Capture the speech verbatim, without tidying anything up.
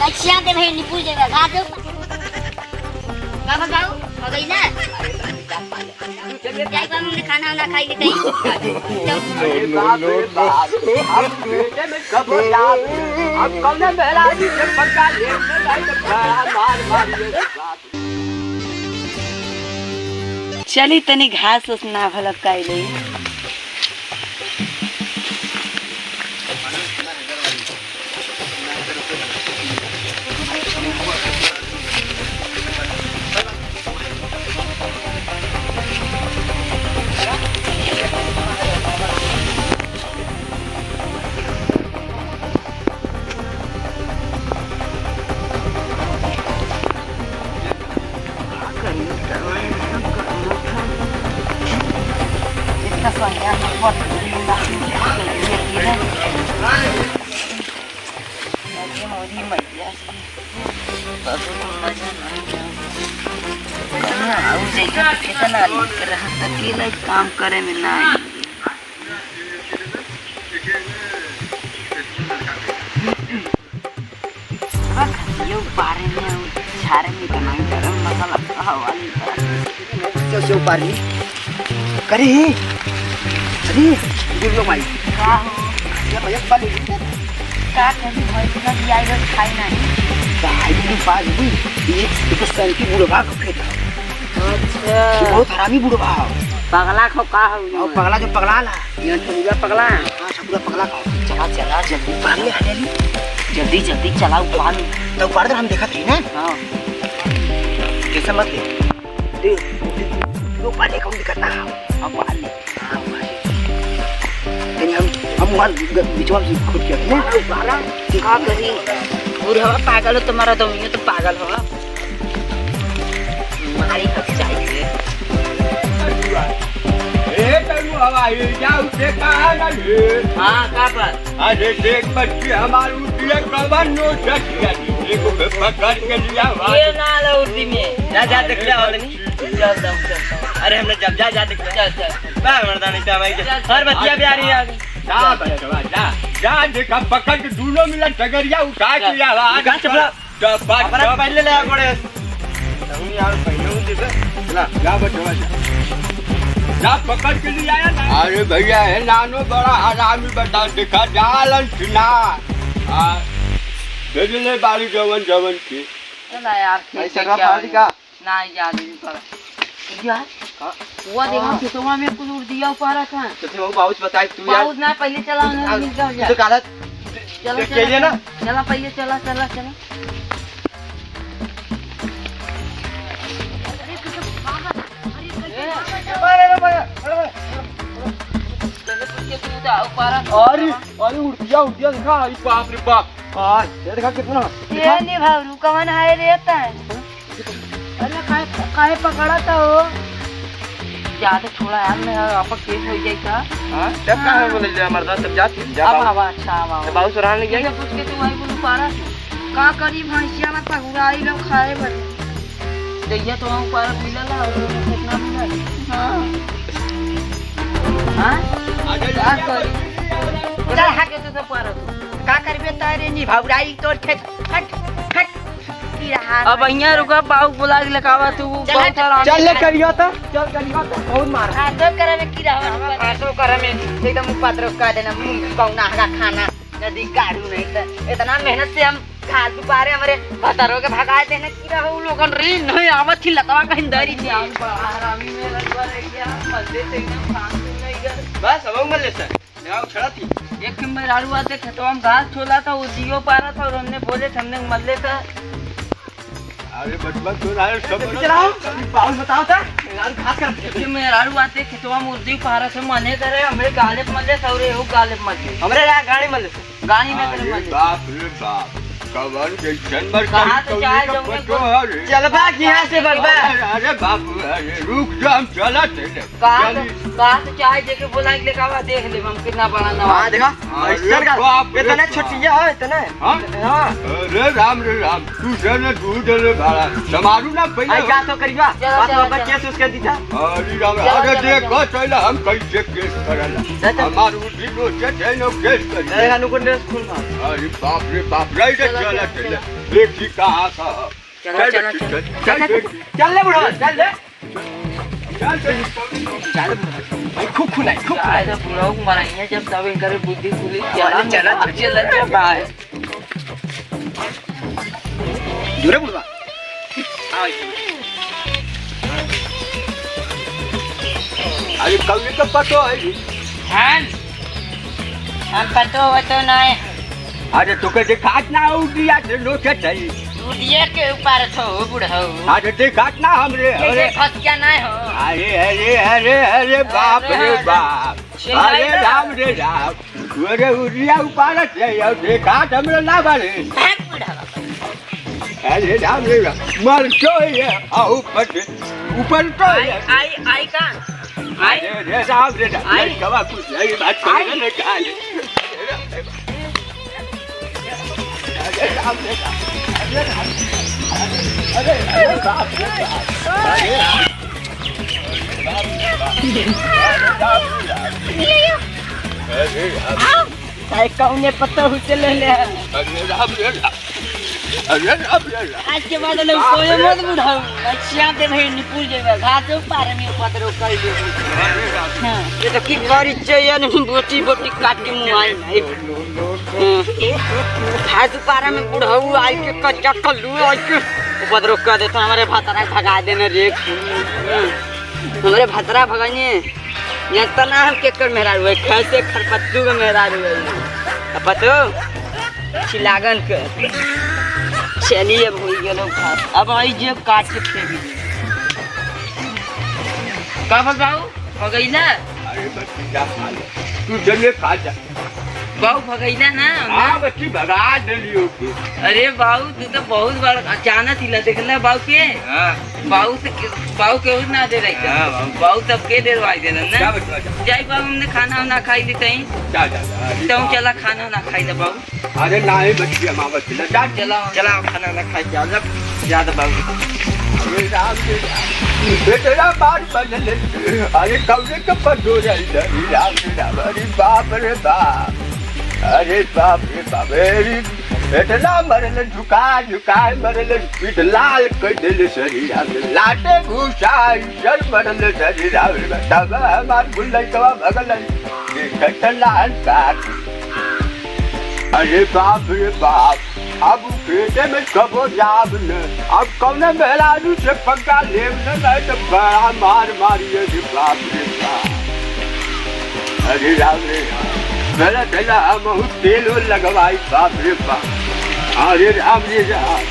अच्छा, दे भाई, निपुल देगा, खा दो। बाबा, बाबू, हो गई ना? जाए बा, हमने खाना वाना खाई के कहीं। No, no, no, no। हम बेटे में कब जाब? हम कौने मेहरारू के फटका लेब? नहीं तो बड़ा मार मारिए। चली तनी घास उस ना भलक काई ले। अकेला काम करे में ना आई। यो बारे में, झारे में बनाई गरम मसाला, हवा निकाल। से, से ऊपर ही। करे ही। अरे, गिर लो माई। का हो? ये भैया के बाल उठते। का करी भाई, इतना भी आई बस खाई नहीं। भाई के पास भी एक, एक तो सैंती बुढ़वा को फेंका। अच्छा। ये बहुत हरामी बुढ़वा है। पगला को का हो? और पगला जो पगला ला। ये ठुआ पगला। हाँ, ठुआ पगला का। चला, चला, जल्दी पानी आ जाली। जल्दी, जल्दी चला, उपाड़। तो उपाड़ दे, हम देखत रही ना। हाँ। कैसे मत ले। दे, दे, दे, उपाड़ ले, कौन दिक्कत ना। अब उपाड़ ले। हाँ, उपाड़ ले। यानी हम, हम वहाँ ग-, बिचवा में घुट के रहे ना। उपाड़ा, का करी? बुढ़वा पागल हो, तुम्हारा दमियो तो पागल हो। मारी तो चाहिए। ए, तनु हवा, ये जाओ, से कहाँ ना ये? हाँ, का पर? अरे, देख, बच्ची, हमार उठिया कवन नो सटिया, देखो, के पकड़ के लिया, ये ना ला उर्दी में। जा, जा, देख ले, और नहीं। चल, चल, चल। अरे, हमने जब जा, जा, देख ले। चल, चल। बा, मर्दानी, क्या भाई, चल, चल। हर बतिया प्यारी है। जा, बचवा, जा। जा, देखा, पकड़ के दोनों मिला, डगरिया उठा के चल। आवाज उठा, चपड़ा। चपा, अपना चप। पहले ले आ पड़े। नहीं यार, पहले वो दे दे। चला, जा बचवा, जा। जा, पकड़ के ले आया ना। अरे भैया, है नानो बड़ा हरामी बता, देखा, जालन सुना। हाँ, दे दे ले बारी जवन, जवन के। चला यार, ठीक ऐसे है, का क्या फाड़ी हो गया? का? ना, याद नहीं पड़ा। यार, का? वो देखो, हाँ। खेतवा में कुछ उड़ दिया ऊपर था। तो फिर वो बाबूस बताई तू यार। बाबूस ना, पहले चला, उन्हें आ, मिल जाओ तू यार। तो काला चलो, देख चलो, के लिए ना? चलो, पहले चला, चला, चला। अरे, अरे, अरे, अरे, अरे। पहले पूछ के तू उठा, ऊपर आ। अरे, अरे, उड़ दिया, उड़ दिया, देखा, अरे बाप रे बाप। हाँ, ये देखा कितना, ये देखा। नहीं भावरू, कौन है रे तैं? अरे, काहे, काहे पकड़ा था हो? जा तो छोड़ा यार, मैं आपा केस हो जाई का? हाँ, तब हाँ। काहे बोले ले मर्दा, तब जा, जा अब बाबू। आवा, अच्छा, आवा, आवा। तो बाबू सुरान ले जाए। पूछ के तू वही बोलू पारा। का करी भैंसिया में पहुराई लो खाए बने। जइया तो हम पारा मिला ला, और कितना मिला? हाँ। हाँ? का करी? चल, हाके तो सब पारा तू। का करबे तारे नी भौराई तोर खेत। हट, हट। की रहा अब है। हियाँ रुका, बाऊ बुला के लेकावा तू, चल, बहुत चल। हरामी चल ले है। करिया तो, चल करिया तो, बहुत मार। फांसो करे में की रहा है। फांसो करे में एकदम उपद्रव कर देना, मुंह कौना हगा खाना, नदी काढ़ू नहीं तो। इतना मेहनत से हम घास दुपारे हमरे भतरो के भगाए देने की रहा उ लोगन री नहीं आवत थी लतवा कहीं दरी थी। हरामी में लतवा रह गया, मत दे तो एकदम फांसो नहीं कर। बस, अब मत ले सर। जाओ, खड़ा थी। एक दिन मेहरारू आते खेतवा में घास छोला था, वो जियो पारा था और हमने बोले थे, हमने मल्ले था। अरे बचवा, तो ना सब जल्दी चलाओ, बाउल बताओ था, मेहरारू घास कर। एक दिन मेहरारू आते खेतवा में उर्दी पारा से मने करे, हमरे गाले पे मल्ले था और वो गाले पे मल्ले। हमरे यहाँ गाड़ी मल्ले था। गाड़ी में करे अरे मल्ले। बाप रे बाप, कवन जैसन मर कहाँ से कौन जाए का जाऊंगे पटो है रे? चलबा कि यहाँ से बगबा? अरे, अरे बाप रे, अरे रुक जा, हम चलत है। कहाँ से? चली। का तो चाहे जेके बोला के लेके आवा, देख लेब हम कितना बड़ा नवाब। हाँ, देखा, अरे ऐसन का, बाप रे इतना बाप। छोटिया है, इतना है। हाँ? हाँ। अरे राम रे राम, तू से ने दू देले भाड़ा, समारू ना पहिले आई हो। का तो करिबा, चलो, बात चलो, बात चलो। केस उसके दीजा। अरे राम, चलो, अरे चलो, देखो, चलो। चलो हम कैसे केस करला। चल, चल। हमार उठी लो से थे नो केस करी। अरे, हनु को ड्रेस खुल था। अरे बाप रे बाप, रे चलो, चला चलो, चला। चलो। ये ठीक कहा था। चलो, चल चलो, बेटी, चलो। चल, चल चल, चल। बेटी। चल ले बुढ़ा, चल ले। चल, चल, चल। भाई, खूब खुनाई, खूब खुनाई। चल, बुढ़ऊ मराइए, जब तब इनकर बुद्धि खुली। चल, चल, चल, चल, चल, चल, बाय। जुरे बुढ़वा। अरे, कौन का पतो है जी? हाँ, हम पतो हो तो नहीं। अरे, तोके देखात ना हो, उडिया से लोचत है। उडिया के ऊपर थो, बुढ़ऊ। अरे, देखात ना हमरे, जैसे अरे। फसिया नहीं हो। अरे, अरे, अरे, अरे, बाप रे अरे, बाप। अरे, अरे, राम रे राम। अरे, उडिया उपाड़त है, और देखात हमरे ना बारे। भाग, बुढ़ऊ। अरे, राम रे राम। मर क्यों है? आ, ऊपर से, ऊपर तो आई, है। आई, आई का? आई? अरे, रे राम रे राम, आई। लड़कवा कुछ नहीं बात करे आई। ना, काहे? अरे राम रे राम, अरे राम, अरे, अरे, अरे बाप रे बाप, अरे राम। अरे राम रे राम। अरे राम। चाहे कौने पत्ता उसे ले ले। अरे राम रे राम। अरे राम रे राम। आज के बाद ले बाप कोई रे मत राम। बुढ़ाऊ। अच्छा दे भाई निपुल जेबे। घास ऊपर में पत्थर कर दे। अरे राम। हाँ, ये तो की करी चाहिए न बोटी बोटी काट के मुँह आई ना। हाँ। घास ऊपर में बुढ़ाऊ आई के कच्चा कल्लू आई के उपद्रव कर देता। हमारे भतरा भगा देने रे। हाँ। हमारे भतरा भगाइए। ये तना हम केकर मेहरारू है, खैसे खरपत्तू के मेहरारू है। अब पतो? चिलागन के। चलिए, अब होई गेलो घर। अब आई जेब काट के फेंक दे। का भल बाऊ? भगैला? अरे बच्ची, जा खा ले। तू जल्दी खा जा। बाऊ भगैला ना? हाँ बच्ची, भगा देली ओके। अरे बाऊ, तू तो बहुत बड़ अचानक हिला देखला बाऊ के। हाँ। बाऊ से के-, बाऊ केहू ना दे रही। हाँ, बाऊ। बाऊ सबके डेरवाई देलन ना। जा बच्ची, जा। जाई बाऊ, हमने खाना वाना खाई ली तई। जा, जा, जा, अरे तू बाप। चला खाना वाना खाई ले बाऊ। अरे नाही बच्ची, हम आवत हिला। जा, चला, चला खाना वाना खाई जा, जा, जा तो बाऊ। अरे राम रे राम। बेटरा बार बदले। अरे कौने के पटो जाई रे, राम रे राम। अरे बाप रे बाप। अरे बाप रे बाप। अरे इतना मरल झुका झुका मरल, पीठ लाल कर देले शरीर, लाटे घुसा इधर मरल शरीर, तब हमार गुल्लैकवा भगल, देखत लाल काट। अरे बाप रे बाप, अब खेते में कबो जाब न, अब कौने मेहरारू से पंगा लेब न, नहीं तो बड़ा मार मारी। अरे बाप रे बाप। अरे राम रे राम। चला, चला, हम बहुत तेल ओल लगवाई, बाप रे बाप। अरे राम रे राम।